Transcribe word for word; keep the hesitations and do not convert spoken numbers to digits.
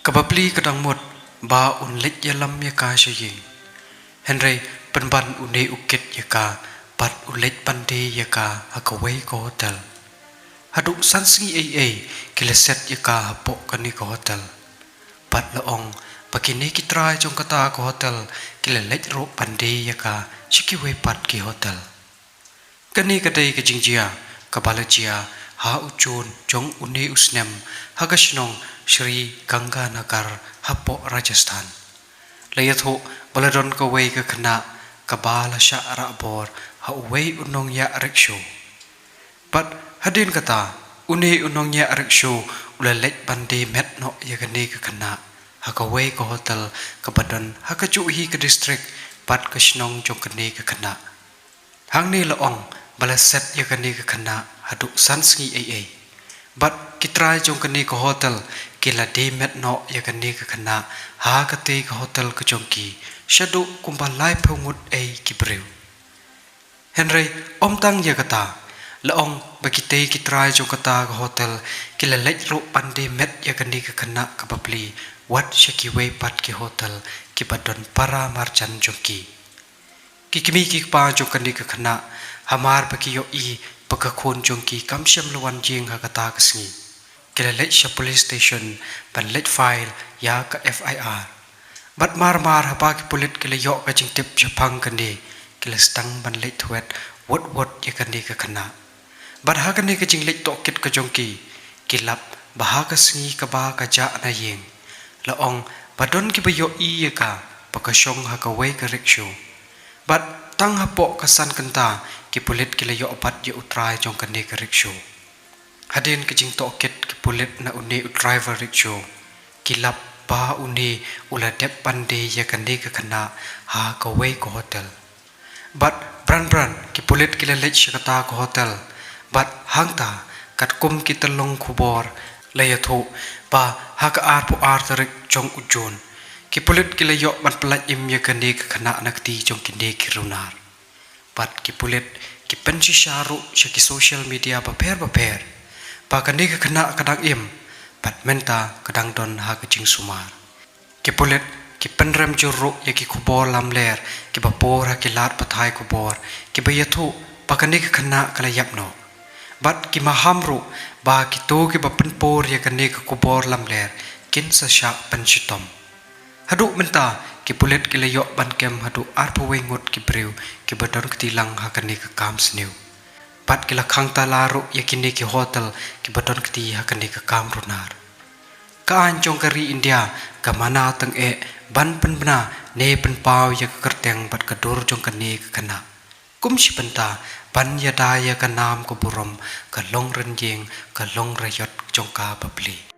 Kaba plie ka dang mut ba un leit ïalam ïa ka sha ïing. Hynrei pynban une u kit ïa ka bad u leit ban die ïa ka ha kawei ka hotel. Haduh san sngi ei ei ki la set ïa ka hapoh kane ka hotel. Bad la ong ba kine ki trai jong kata ka hotel ki la leit ruh ban die ïa ka sha kiwei pat ki hotel. Kane ka dei ka jingjia kaba la jia ha u June jong une u snem ha ka shnong Sri Ganganagar hapoh Rajasthan. La ïathuh ba la don kawei ka khynnah kaba la shah rah bor ha uwei u nongïah rickshaw. Bad hadien kata, une u nongïah rickshaw u la leit ban die met noh ïa kane ka khynnah ha kawei ka hotel kaba don ha kajuh hi ka district bad ka shnong jong kane ka khynnah. Hangne la ong ba la set ïa kane ka khynnah haduh san sngi ei ei. Bad ki trai jong kane ka hotel ki la die met noh ïa kane ka khynnah ha katei ka hotel ka jong ki shaduh kumba laiphew ngut ei ki briew. Hynrei ym tang ïa kata, la ong ba kitei ki trai jong kata ka hotel ki la leit ruh ban die met ïa kane ka khynnah kaba plie wat sha kiwei pat ki hotel kiba don para marjan jong ki. Ki kmie ki kpa jong kane ka khynnah, hamar ba ki ïohi ba ka khun jong ki kam shym la wan ïing ha kata ka sngi, ki la leit sha police station ban leit file ïa ka F I R. Bad mar mar haba ki pulit ki la ïoh ka jingtip shaphang kane, ki la sdang ban leit thwet wut wut ïa kane ka khynnah. Bad ha kane ka jingleit tohkit ka jong ki, ki lap ba ha ka sngi kaba ka jah na ïing, la ong ba don kiba ïohi ïa ka ba ka shong ha kawei ka rickshaw. Bad tang hapoh ka san kynta ki pulit ki la ïoh bat ïa u trai jong kane ka rickshaw. Hadien ka jingtohkit ki pulit na une u driver rickshaw, ki lap ba une u la dep ban die ïa kane ka khynnah ha kawei ka hotel. Bad bran bran ki pulit ki la leit sha kata ka hotel. Bad hangta katkum ki tyllong khubor la ïathuh ba ha ka arphew ar tarik jong u June, ki pulit ki la ïoh ban pyllait im ïa kane ka khynnah na kti jong kine ki runar. Bad ki pulit ki pynshisha ruh sha ki social media bapher bapher ba kane ka khynnah ka dang im bad mynta ka dang don ha ka jingsumar. Ki pulit ki pynrem jur ruh ïa ki khubor lamler kiba por ha ki lad pathai khubor kiba ïathuh ba kane ka khynnah ka la ïap noh. Bad ki maham ruh ba kito kiba pynpor ïa kane ka khubor lamler kin sa shah pynshitom. Haduh mynta ki pulit ki la ïoh ban kem haduh arphew wei ngut ki briew kiba don kti lang ha kane ka kam sniew. Bad ki la khang tala ruh ïa kine ki hotel kiba don kti ha kane ka kam runar. Ka aiñ jong ka ri India ka mana tang eh ban pynbna ne pynpaw ïa ka kyrteng bad ka dur jong kane ka khynnah. Kum shi bynta ban ïada ïa ka nam ka burom ka long rynïeng ka long raiot jong ka bapli.